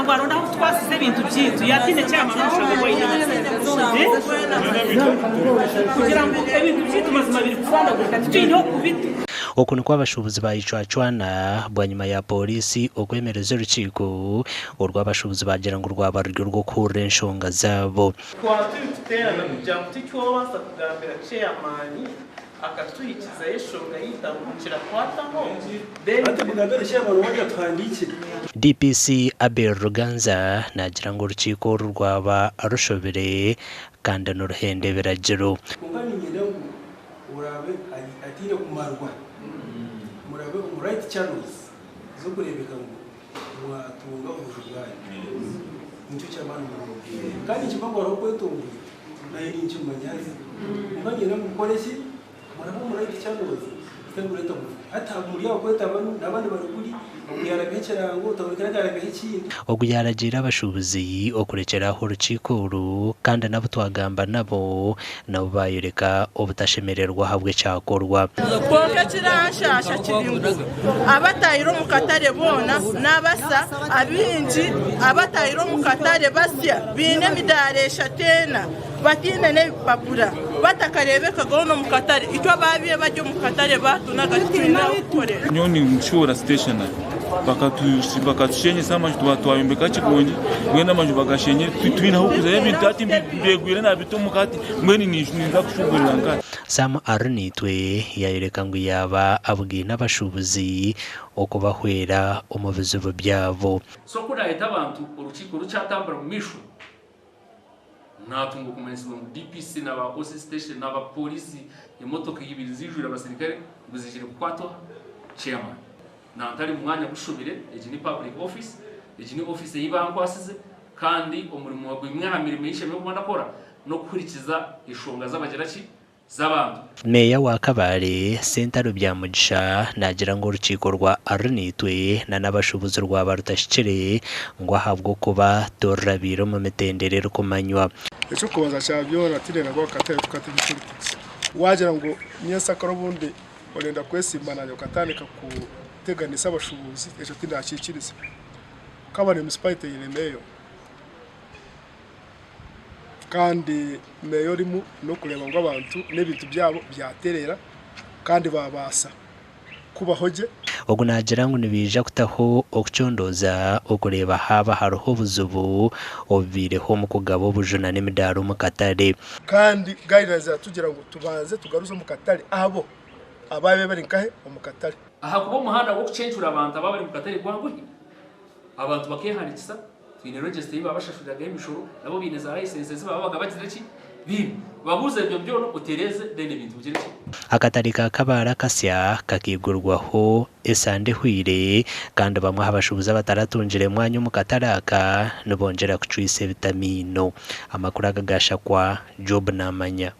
Kugira ngu aronde ahu twasize ebintu byaitu yaataine eki yamara omushango ogu aine Kugira ngu ebintu byaitu mazima biri kufandagurika titwine h'okubita. Oku nikwo abashuubuzi baayecwacwana bwanyima ya pooriisi okwemereza orukiiko oru abashuubuzi baagira ngu rwaba ruri orw'okuhurira enshonga zaabo. Twaba turi kuteerana kugira ngu tikyobaasa kugambira ceyamaani akatuhikizayo eshonga yaitu ahabw'oku kirakwataho, then. Hati mugambire chairman wanyu atuhandiikire. DPC Abel Ruganza naagira ngu orukiiko oru rwaba rushobire kandi niruhenda ebiragiro. Kwonka niinyenda ngu oraabe ataine kumarwa, murabe omu right channels z'okureebeka ngu mwatunga obuju bwanyu. Nikyo ky'amaani munonga. Kandi ninkimanya ngu hariho okwetongora, naanye ninkimanya haza. Kwonka niinyenda ngu mukore ki? Murabe omu right channels zitari kureeta buvuyo. Hati muri aho kweta banu n'abandi bari kuri, ogu yaarabiha ekirango, otahulikire akaarabiha ekindi. Ogu yaaragiire abashuubuzi okurekyera aho orukiiko oru kandi n'abu twagamba nabo, nabo baayoreka obutashemererwa ahabw'ekyakorwa. Kwonka ekiranshaasha kiri ngu abatahire omu katare boona n'abasya, abaingi abatahire omu katare basya baine emidaara eshatu ena bataine n'ebipapura batakareebekagaho n'omu katare. Itwe abaabaire bari omu katare baatunaga titwine ah'okukorera. Nyowe ninshobora stationary bakatushenyesa amaju twayombeka kigongi mbwenu amaju bagashenyire titwine ahokuzayo ebintu hati mbyegwire nabita omuka hati mbwenu ninza kushuburiza nkahi. Sam Arinaitwe yayoreka ngu yaaba abugaine abashuubuzi okubahwera omu bizibu byabo. So ku naayeta abantu orukiiko rukyatambura omu maisho, naatunga okumanyisibwa ngu DPC na ba OC station na ba pooriisi emotoka ibiri ziijwire abasirikare ngu ziijire kukwata oha? Chairman. Nantari mu mwanya gushobire, egi ni public office, egi ni office ei bankwasize kandi omurimo gwimwe aha mirimo ei nshemereire kuba ndakora n'okuhurikiza eshonga z'abagira ki? Z'abantu. Meeya wa Kabale, Sentaro Byamugisha naagira ngu orukiiko rwa Arinaitwe na n'abashuubuzi rwaba rutahikire ngu ahabw'okuba torurabiire omu mitendera erikumanywa. Eky'okubanza kya byona tindenda ngu akatare tukate politics. Wagira ngu nyensakare obundi orenda kwesimba nanye okatandika kuteganisa abashubuzi ekyo tindakikiriza. Kabale municipality eine mayor. Kandi meeya orimu n'okureeba ngu abantu n'ebintu byabo byatereera kandi baabaasa kubaho gye. Ogu naagira ngu nibaija kutaho okucondooza okureeba haaba hariho obuzibu obubaireho omu kugaba obujuna n'emidaara omu katare. Kandi guidelines ziratugira ngu tubanze tugaruze omu katare abo abaabaire bari nkahe omu katare. Ahakuba omuhanda gw'okucencura abantu ababa bari omu katare gwanguhi, abantu bakeehandiikisa. Twine register ei babashashuriragaho emishoro, nabo baine za license ezi babaga bagizire ki? Baine. Babuuze ebyo byona otereeze then ebintu bigire ki? Akatare ka Kabale akasya kakaigurwaho esande ehweire kandi bamwe aha bashuubuzi abataratungire mwanya omu katare aka nibongyera kucwisa ebitamiino. Amakuru aga gashakwa Job Namanya.